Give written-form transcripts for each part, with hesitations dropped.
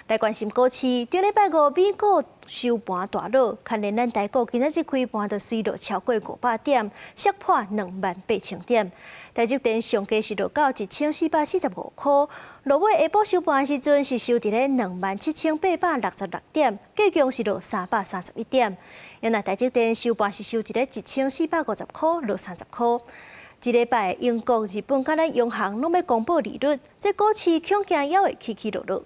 來關心股市，頂禮拜五美股收盤大落，牽連咱台股今仔日開盤就隨落超過500點，摔破28,000點。台積電上低是落到1445箍，落尾下晡收盤時陣是收佇咧27,866點，計共是落331點。原來台積電收盤是收佇咧1450箍，落30箍。這禮拜英國、日本佮咱央行攏欲公布利率，這股市恐驚猶會起起落落。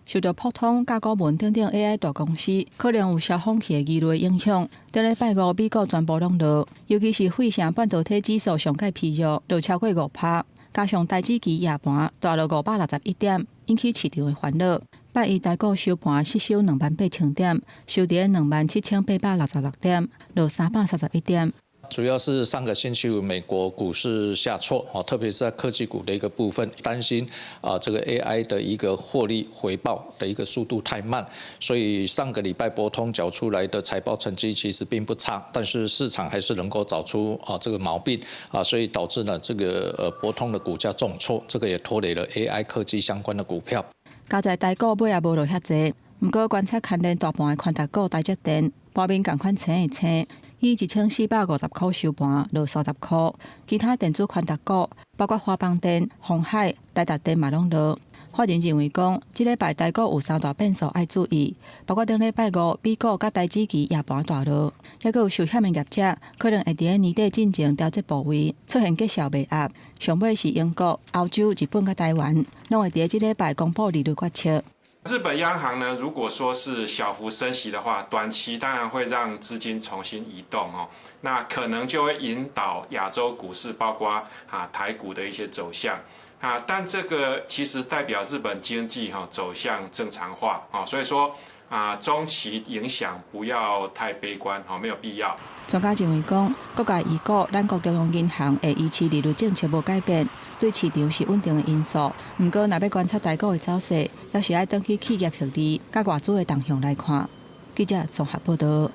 受著博通、甲高文等等 AI 大公司可能有燒風氣的疑慮影響，頂禮拜五美股全部攏落，尤其是費城半導體指數上蓋疲弱，落超過5趴，加上台指期夜盤大落561點，引起市場的煩惱。拜一台股收盤失守28,000點，收佇27,866點，落331點。主要是上個星期五美國股市下挫，哦，特別是在科技股的一個部分，擔心啊這個 AI 的一個獲利回報的一個速度太慢，所以上個禮拜博通繳出來的財報成績其實並不差，但是市場還是能夠找出啊這個毛病啊，所以導致呢這個博通的股價重挫，這個也拖累了 AI 科技相關的股票。佳哉台股尾也無落遐濟，毋過觀察牽連大盤的權值股台積電，盤面仝款青的青。以1450箍收盤，落30箍。其他電子權值股，包括華邦電、鴻海、台達電嘛攏落。法人認為講，這禮拜台股有三大變數愛注意，包括頂禮拜五美股佮台指期夜盤大落，抑閣有壽險的業者可能會佇年底進前調節部位，出現績效賣壓。上尾是英國、歐洲、日本佮台灣，攏會佇這禮拜公布利率決策。日本央行呢，如果說是小幅升息的話，短期當然會讓資金重新移動哦，那可能就會引導亞洲股市，包括啊台股的一些走向啊，但這個其實代表日本經濟哈走向正常化啊，所以說啊中期影響不要太悲觀哈，沒有必要。專家認為講，國家預估咱國中央銀行會維持利率政策無改變，對市場是穩定的因素。毋過，若欲觀察台股的走勢，猶是愛轉去企業獲利佮外資的動向來看。記者綜合報導。